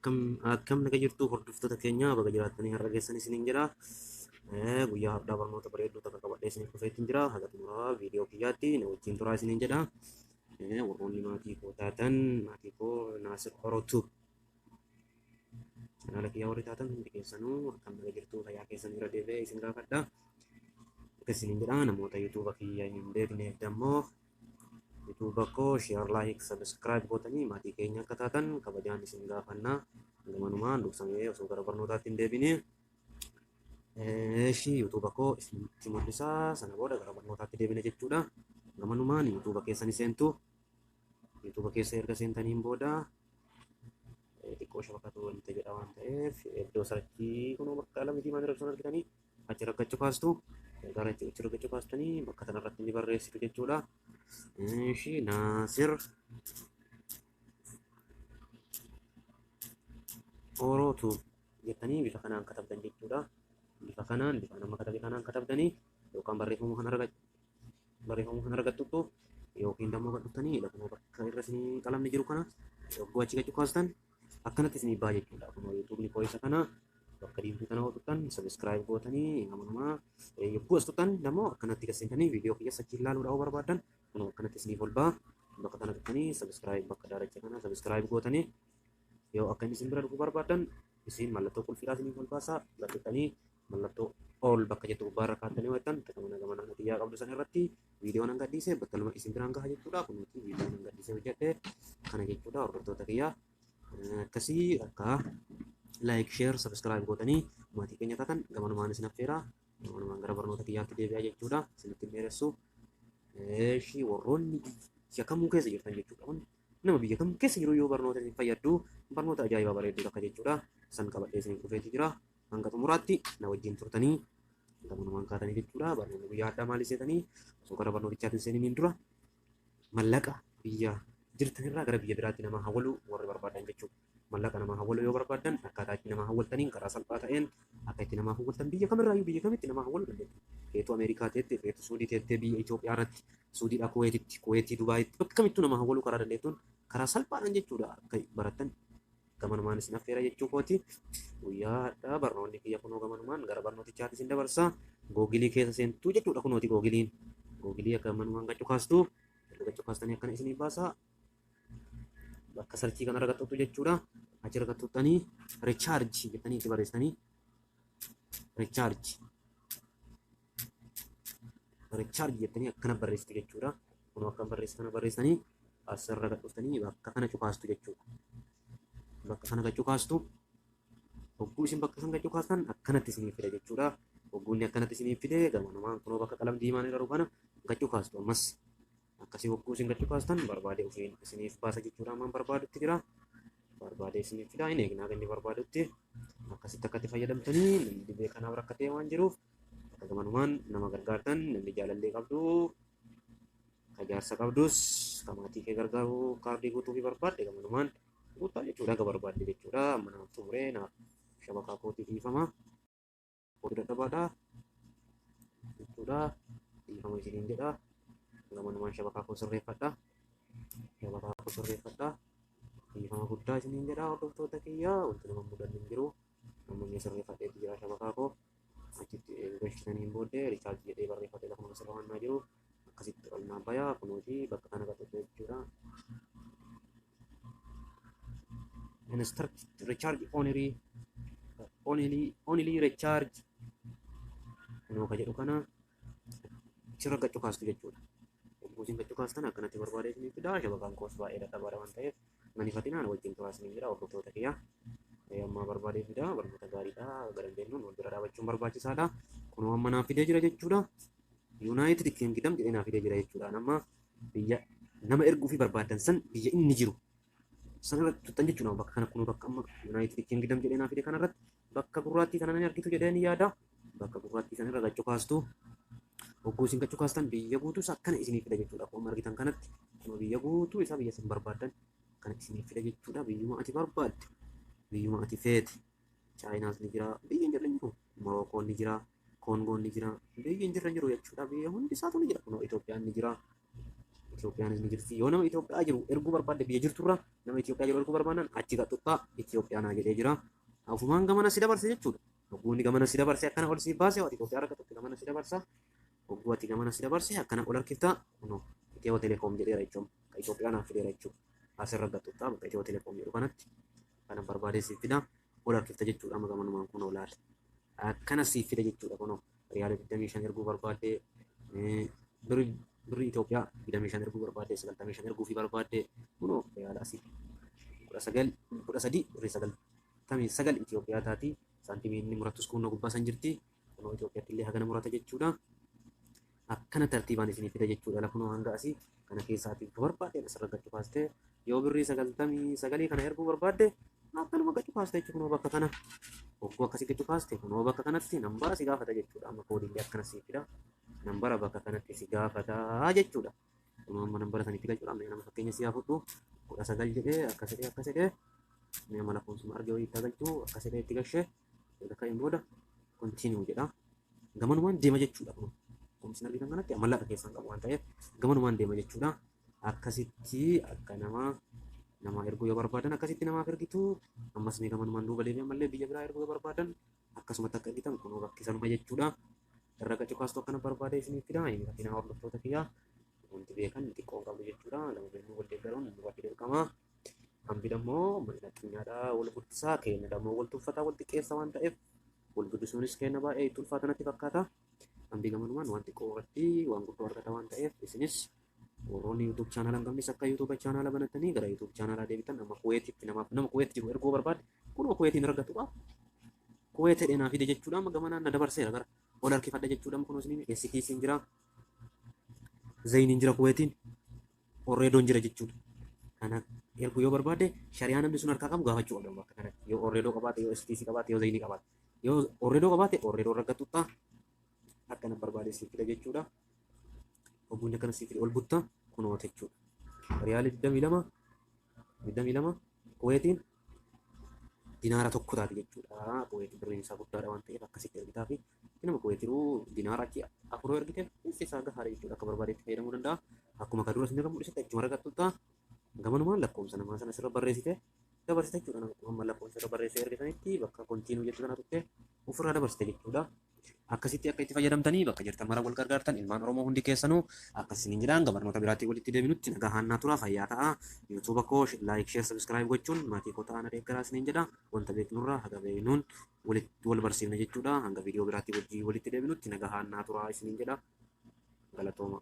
Akkam naga jirtu hordoftoota keenya, baga jiraattanii har'a geessan isiniin jedha. Guyyaa har'aa barnoota bareedduu takka qabadhee isiniif dhufeetiin jira. Haga xumuraa viidiyoo kiyyaatti na wajjin turaa isiniin jedha. Warroonni maatii koo taatan, maatii koo Naasir Orotuu chaanaala kiyyaa warri taatan hundi keessanuu, akkam naga jirtu, fayyaa keessan irra deebi'ee isin gaafadha. Akka isiniin jedha, namoota YouTube kiyya hin beekneef dammoo YouTube koo share, like, subscribe gootanii maatii keenya akka taatan kabajaan isin gaafanna. Gamanumaan dursamee osoo gara barnootaatti hin deebine, eeshi, YouTube koo isinitti mul'isaa, sana booda gara barnootaatti deebine jechuudha. Gamanumaan YouTube keessa ni seentu. YouTube keessa erga seentaniin booda, xiqqoo shabakatu wanta jedha waan ta'eef, iddoo search kunoo bakka lamni diimaan irra argitanii achi rakkachuu kaastu. Gara achi rakkachuu kaastanii bakka kanarratti ni barreessitu jechuudha. Ishi, Naasir Orootu jettanii bifa kanaan katabdan jechuudha. Bifa kanaan, bifa nama katabe kanaan katabdanii yookaan barreeffama kana argattutu yookiin immoo kan dhuftanii lafa bakka irra isinii qalamni jiru kana yogguu achi gachuu kaastan akkanatti isinii ba'a jechuudha. Kunoo YouTubeni koo isa kana, bakka diimtuu kana tuttan, subscribe gootanii amanumaa yogguu as tuttan immoo akkanatti gaseentanii viidiyoo kiyya achi ilaaluudhaaf yoo barbaadan, kunoo akkanatti isiniif ol ba'a. Bakka kana tuttanii subscribe, bakka daalacha kana subscribe gootanii, yoo akka inni isin bira dhufuu barbaadan isin mallattoo qulfiidhaa isiniif ol baasaa, tuttanii mallattoo ol bakka jettu gubbaarra kaattanii hojjetan gamana gamana xiyyaa qabdu san irratti viidiyoon an gadhiise battaluma isin biraan gaha jechuudha. Kunuuti viidiyoon an gadhiise hojjedhe kana jechuudha. Hordoftoota kiyyaa, akkasii akka like, share, subscribe gootanii maatii keenya taatan gamanumaan isin affeera. Gamanumaan gara barnoota kiyyaatti deebi'aa jechuudha. Isinitti dheeressu. Eeshi, warroonni biyya kamuu keessa jirtan jechuudha. Nama biyya kam keessa jiru yoo barnoota isin fayyaddu, barnoota ajaa'ibaa bareedduu takka jechuudha. San qabadhee isin dhufeeti jira. Hanga xumuraatti na wajjin turtanii gamanumaan kaatanii jechuudha. Barnoonni guyyaa har'aa maal seetanii, osoo gara barnootichaatti seeniin dura, mallaqa biyya jirtanirraa gara biyya biraatti nama hawwalu warri barbaadan jechuudha. Mallaqa nama hawwalu yoo barbaadan, akkaataa itti nama hawwaltaniin, karaa salphaa ta'een akka itti nama hawwaltan, biyya kamirraayyuu biyya kamitti nama hawwaluu dandeettu. Feetu Ameerikaa teette, feetu Suudii teettee, biyya Itoophiyaa irratti, Suudiidha Kuweetitti, Kuweetii Dubaayitti, bakka kamittuu nama hawwaluu karaa dandeettuun, karaa salphaadhaan jechuudha, akka barattan gamanumaan isin affeera jechuu kooti. Guyyaa har'aa barnoonni kiyya kunoo gamanumaan gara barnootichaatti isin dabarsa. Google keessa seentuu jechuudha, kunooti Googleiin. Google akka gamanumaan gachuu kaastu, erga gachuu kaastanii akkana isinii baasa. Bakka search kana argattu jechuudha. Achi argattuttanii recharge jettanii itti barreessitanii, recharge, recharge jettanii akkana barreessitu jechuudha. Kunoo akka barreessitan barreessitanii asirra gad dhuftanii bakka kana cukaastu jechuudha. Bakka kana gad cukaastu. Hogguu isin bakka sana gad cukaastan akkanatti isiniif fida jechuudha. Hogguu inni akkanatti isiniif fide, gamanumaan kunoo bakka qalam diimaan irra kana gad cukaastu ammas. Akkasii hogguu isin gad cukaastan barbaade ofiin isiniif baasa jechuudha. Ammaan barbaadutti jira. Barbaade isiniif fida, hin eegnaa inni barbaadutti. Akkasitti akkatti fayyadamtanii, namni dhibee kanaaf rakkatee waan jiruuf, akka gamanumaan nama gargaartan, namni jaalallee qabdu, ka jaarsa qabdus, ka maatii kee gargaaru kaardii guutuu fi barbaadde gamanumaan guutaa jechuudha, akka barbaadde jechuudha. Amma naaf xumuree, naaf shabakaa kootii dhiifama. Kootii dadhabaadha jechuudha. Dhiifama isiniin jedha. Gamanumaan shabakaa koo sirreeffadha. Shabakaa koo sirreeffadha. Dhiifama guddaa isiniin jedha, hordoftoota kiyyaa, wanti nama mudannu hin jiru. Amma inni sirreeffadheetu jira shabakaa koo. Achitti galchitaniin booddee recharge jedhee barreeffatee lafuma asirra waan naa jiru akkasitti ol naa bayaa, kunooti bakka kana qaxxatu jechuudha. Instant recharge only, only, only recharge kunoo ka jedhu kana achirra gachuu kaastu jechuudha. Yogguu isin gachuu kaastan akkanatti barbaadee isinii fida. Shabakaan koos baay'ee dadhabaadha waan ta'eef manifatinaan wajjin turaa isiniin jira, hordoftoota kiyya. Amma barbaadee fida, barnoota gaariidha, gara hin wal bira dhaabachuun barbaachisaadha. Kunoo amma naaf fidee jira jechuudha. United Kingdom jedhee naaf fidee jira jechuudha. Amma biyya nama erguu fi barbaadan san, biyya inni jiru san irratti tuttan jechuudha. Bakka kana, kunoo bakka amma United Kingdom jedhee naaf fide kanarratti, bakka gurraattii kana ni argitu jedhee ni yaada. Bakka gurraattii sana irra gachuu kaastu. Hogguu isin gachuu kaastan biyya guutuu isaa akkana isinii fida jechuudha. Akkuma argitan kanatti kunoo biyya guutuu isaa, biyya isin barbaadan kana isinii fida jechuudha. Biyyuma ati barbaadde, biyyuma ati feete. Chaayinaas ni jira, biyyi hin jirre hin jiru. Morookoon ni jira, Koongoon ni jira, biyyi hin jirre hin jiru jechuudha. Biyya hundi isaatu ni jira. Kunoo Itoophiyaan ni jira. Itoophiyaanis ni jirti. Yoo nama Itoophiyaa jiru erguu barbaadde, biyya jirturra Nama Itoophiyaa jiru erguu barbaadan achi qaxxuxxaa Itoophiyaa naa jedhee jira. Ofumaan gamana si dabarse jechuudha. Hogguu inni gamana si dabarse akkana ol si baase, ati Itoophiyaa argatutti gamana si dabarsa. Hogguu ati gamana si dabarse akkana ol harkiftaa, kunoo Itiyoo Telekoom jedheera jechuudha. Bakka Itoophiyaa naaf fideera jechuudha. Asirra qaxxuxxaa bakka Itiyoo Telekoom jedhu kanatti kana barbaadee siif fida, ol harkifta jechuudha. Amma gamanumaan kunoo laal. Akkana siif fida jechuudha. Kunoo riyaala 25 erguu barbaadde, birrii Itoophiyaa 25 erguu barbaadde, 95 erguu fi barbaadde, kunoo riyaala asii 19, 13 birrii 99 Itoophiyaa taati. Saantimii inni muratus kunoo gubbaa san jirti. Kunoo Itoophiyaatti illee hagana murata jechuudha. Akkana tartiibaan isinii fida jechuudha. Kunoo hanga asii kana keessaati barbaadde asirra gachuu kaastee, yoo birrii 99 kana erguu barbaadde akkanuma gachuu kaaste jechuudha. Kunoo bakka kana hogguu akkasii gachuu kaaste, kunoo bakka kanatti nambara si gaafata jechuudha. Amma koodiillee akkana siif fida. Nambara bakka kanatti si gaafata jechuudha. Kunoo amma nambara sanitti galchuudha. Amma nama fakkeenya si haa fudhu, 19 jedhee akkas jedhee akkas jedhee, mee amma lakkoofsuma argee wayii itti galchuu akkas jedhee itti galchee, erga ka'een booda continue jedha. Gamanumaan deema jechuudha. Kun akkuma isin argitan kanatti mallaqa keessaan qabu waan ta'eef gamanumaan deema jechuudha. Akkasitti akka nama erguu yoo barbaadan akkasitti namaaf ergitu. Ammas mee gamanumaan duuba deebi'an mallee biyya biraa erguu yoo barbaadan akkasumatti akka ergitan kunoo bakki sanuma jechuudha. Irra gacu kaastu akkana barbaade isiniif fida. Inni fakkiin hordoftoota kiyyaa wanti beekan xiqqoo hin qabdu jechuudha. Lama beeknuu wal deeggaruun nurratti dirqama. Hambi immoo mana xinyaadhaa wal guddisaa, keenya dammoo wal tuffataa, wal xiqqeessa waan ta'eef wal guddisuunis keenya baay'ee itti ulfaata natti fakkaata. Hambi gamanumaan waan xiqqoo irratti waan guddoo argata waan ta'eef, isinis warroonni YouTube chaanaala hin qabnes akka YouTube chaanaala banattanii gara YouTube chaanaalaa deebitan. Amma Kuweetitti namaaf, nama Kuweet jiru erguu barbaade, kunoo Kuweetiin argatudha. Kuweet jedhee naa fide jechuudha. Amma gamanaan na dabarseera, gara ol harkifadha jechuudha. Amma kunoo isin STC jira. Zayiniin jira, Kuweetiin Orreedoon jira jechuudha. Kana erguu yoo barbaade shari'aa namni sun harkaa qabu gaafachuu qabda bakka kanatti. Yoo Orreedoo qabaate, yoo STC qabaate, yoo Zayinii qabaate. Yoo Orreedoo qabaate Orreedoo argatutta, akkana barbaade siif fida jechuudha. Hogguun akkana siif fide ol butta, kunoo jechuudha. Riyaalii 22, 22 Kuweetiin dinaara 1 taati jechuudha. Kuweetiin birriin isaa guddaadha waan ta'eef akkasitti ergitaa fi nama Kuweetiruu dinaara achi afuroo ergiteef keessi isaa gahaadha jechuudha. Akka barbaadetti fayyadamuu danda'a. Akkuma kan dura isin irra mul'isetti achuma argattu. Gamanumaan lakkoofsa namaa sana sirra barreessite dabarsite jechuudha. Amma lakkoofsa irra barreessee ergisanitti bakka continue jettu sana tuqxee ofirraa dabarsite jechuudha. Akkasitti akka itti fayyadamtanii bakka jirtan mara wal gargaartan, ilmaan Oromoo hundi keessanuu akkasiniin jedhaan. Barnoota biraatti walitti deebinutti nagaa haannaa tura, fayyaa ta'a. YouTube koo like, share, subscribe gochuun maatii koo ta'an adeeggaraa isiniin jedha. Wanta beeknurraa haga beeknuun walitti wal barsiifna jechuudha. Hanga viidiyoo biraatti wajjii walitti deebinutti nagaa haannaa tura isiniin jedha. Galatooma.